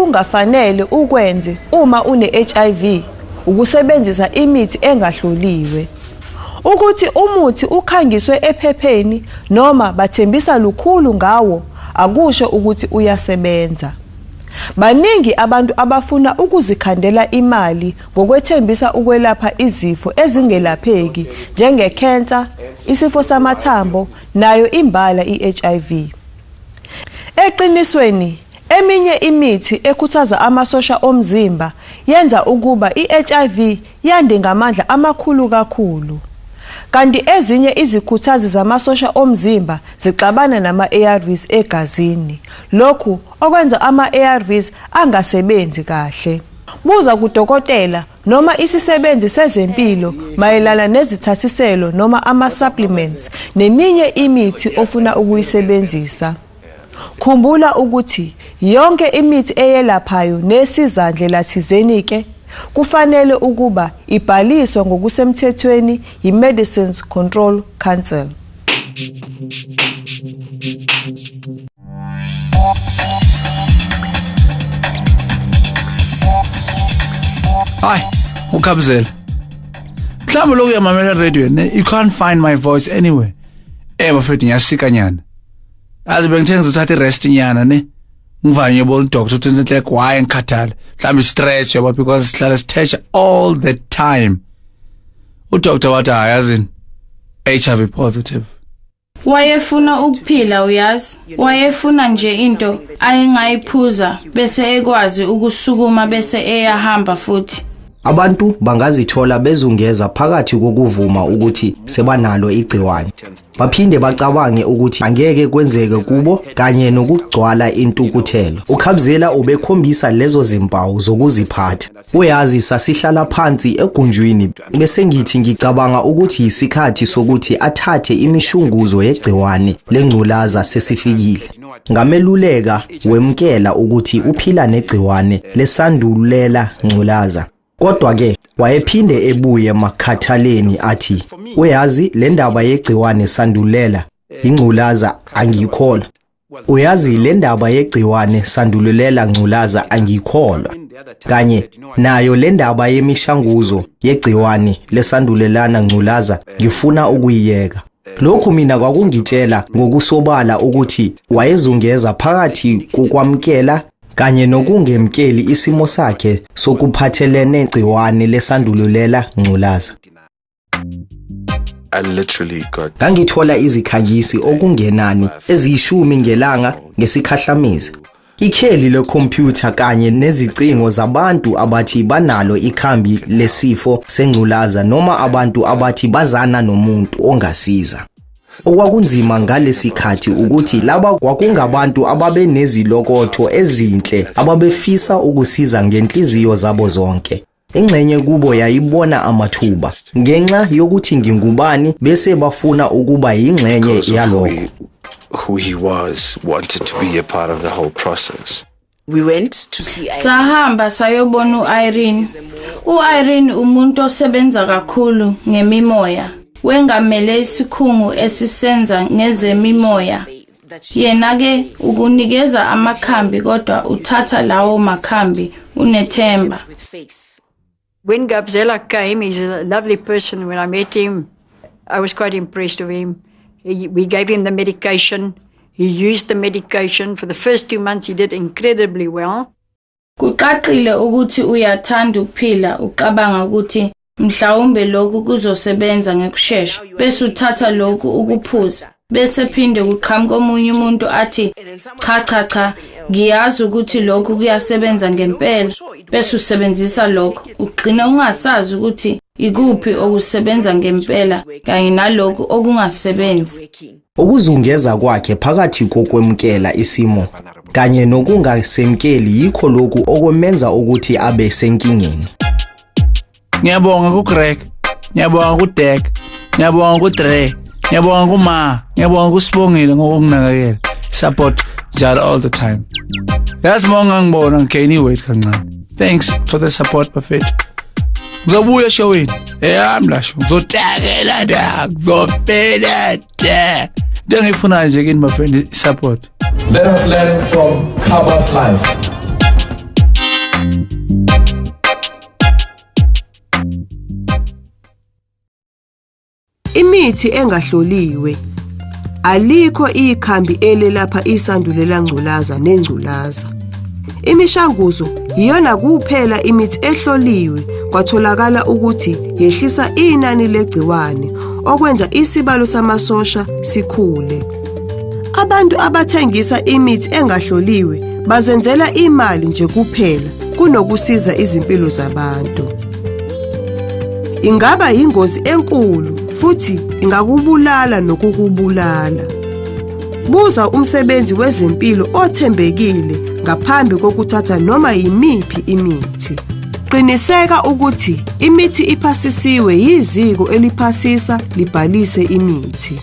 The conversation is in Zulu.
okungafanele ukwenze uma une-HIV ukusebenzisa imithi engahloliwe. Ukuthi umuthi ukhangiswe ephepheni noma bathembisa lukhulu ngawo akusho ukuthi uyasebenza. Baningi abantu abafuna ukuzikhandela imali ngokwethembisa ukwelapha izifo ezingelapheki njengekhensa, isifo samathambo nayo imbala i-HIV. Eqinisweni, eminye imithi ekhuthaza amasosha omzimba yenza ukuba i-HIV yande ngamandla amakhulu kakhulu. Kanti ezinye izikhuthazi zamasosha omzimba zixabana nama-ARVs egazini. Lokhu okwenza ama-ARVs angasebenzi kahle. Buza kudokotela noma isisebenzi sezempilo mayelana nezithathiselo noma ama-supplements neminye imithi ofuna ukuyisebenzisa. Khumbula ukuthi yonke imithi eyelaphayo nesiza ndlela thizeni-ke kufanele ukuba ibhaliswe ngokusemthethweni yi-Medicines Control Council. Hayi, ukhabuzela. Mhlawumbe lokhu uyamamela radio ne you can't find my voice anywhere. Eh bafethu ngiyasika nyana. Azi bengithe ngizothatha irest nyana ne. Ngivanye bo doctor uthi inhle why ngikhathala. Mhlawumbe stress yabo because sihlala sithesha all the time. Udoctor wathi hayi yazini HIV positive. Wayefuna ukuphila uyazi. Wayefuna nje into ayengayiphuza bese ekwazi ukusukuma bese eyahamba futhi. Abantu bangazithola bezungeza phakathi kokuvuma ukuthi sebanalo igciwane, baphinde bacabange ukuthi angeke kwenzeke kubo kanye nokugcwala intukuthelo. UKhabzela ubekhombisa lezo zimpawu zokuziphatha. Uyazi sasihlala phansi egunjwini bese ngithi ngicabanga ukuthi yisikhathi sokuthi athathe imishunguzo yegciwane lengculaza sesifikile. Ngameluleka wemukela ukuthi uphila negciwane lesandulela ngculaza. Kodwa-ke wayephinde ebuye makhathaleni athi uyazi le ndaba yegciwane sandulela ingculaza angiyikholwa. Uyazi le ndaba yegciwane sandululela ngculaza angiyikholwa. Kanye nayo le ndaba yemishanguzo yegciwane lesandulelana ngculaza ngifuna ukuyiyeka. Lokhu mina kwakungitshela ngokusobala ukuthi wayezungeza phakathi kokwamukela kanye nokungemkeli isimo sakhe sokuphathelene gciwane lesandululela ngculaza. I literally got Ngangithola izikhangisi okungenani eziyishumi ngelanga ngesikhahlamezi. Ikheli lekhompyutha kanye nezicingo zabantu abathi banalo ikhambi lesifo sengculaza noma abantu abathi bazana nomuntu ongasiza. Okwakunzima ngalesikhathi ukuthi laba kwakungabantu ababenezilokotho ezinhle ababefisa ukusiza ngenhliziyo zabo zonke. Ingxenye kubo yayibona amathuba ngenxa yokuthi ngingubani bese bafuna ukuba yingxenye because of who yalokho. he, who he was, wanted to be a part of the whole process. We went to see Irene. Sahamba sayobona u-Irene. U-Irene umuntu osebenza kakhulu ngemimoya. Wengamele isikhungo esisenza ngezemimoya. Yena-ke ukunikeza amakhambi kodwa uthatha lawo makhambi unethemba. With faith. When Gabzela came, he's a lovely person. When I met him, I was quite impressed with him. We gave him the medication. He used the medication. For the first 2 months, he did incredibly well. Kuqaqile ukuthi uyathanda ukuphila uqabanga ukuthi mhlawumbe lokhu kuzosebenza ngekushesha bese uthatha lokhu ukuphuza bese phinde kuqhamuka omunye umuntu athi cha cha cha ngiyazi ukuthi lokhu kuyasebenza ngempela bese usebenzisa lokho ugcina ungasazi ukuthi ikuphi okusebenza ngempela kanye nalokhu okungasebenzi. Ukuzungeza kwakhe phakathi kokwemukela isimo kanye nokungasemkeli yikho lokhu okwenza ukuthi abe senkingeni. Ngiyabonga kuGreg, ngiyabonga kuDek, ngiyabonga kuDre, ngiyabonga kuMa, ngiyabonga kuSibongile ngokunginakekela. Support njalo all the time. Yazi uma ungangibona ngigain weight kancane. Thanks for the support bafethu. Ngizobuya eshowini. Eyami la show. Ngizotakela la, ngizofela da. Into engiyifunayo nje kini bafethu support. Let us learn from Kaba's life. Imithi engahloliwe. Alikho ikhambi elelapha isandulela ngculaza nengculaza. Imishanguzo iyona kuphela imithi ehloliwe kwatholakala ukuthi yehlisa inani legciwane okwenza isibalo samasosha sikhule. Abantu abathengisa imithi engahloliwe bazenzela imali nje kuphela kunokusiza izimpilo zabantu. Ingaba yingozi enkulu futhi ingakubulala nokukubulala. Buza umsebenzi wezempilo othembekile ngaphambi kokuthatha noma yimiphi imithi. Qiniseka ukuthi imithi iphasisiwe yiziko eliphasisa libhalise imithi.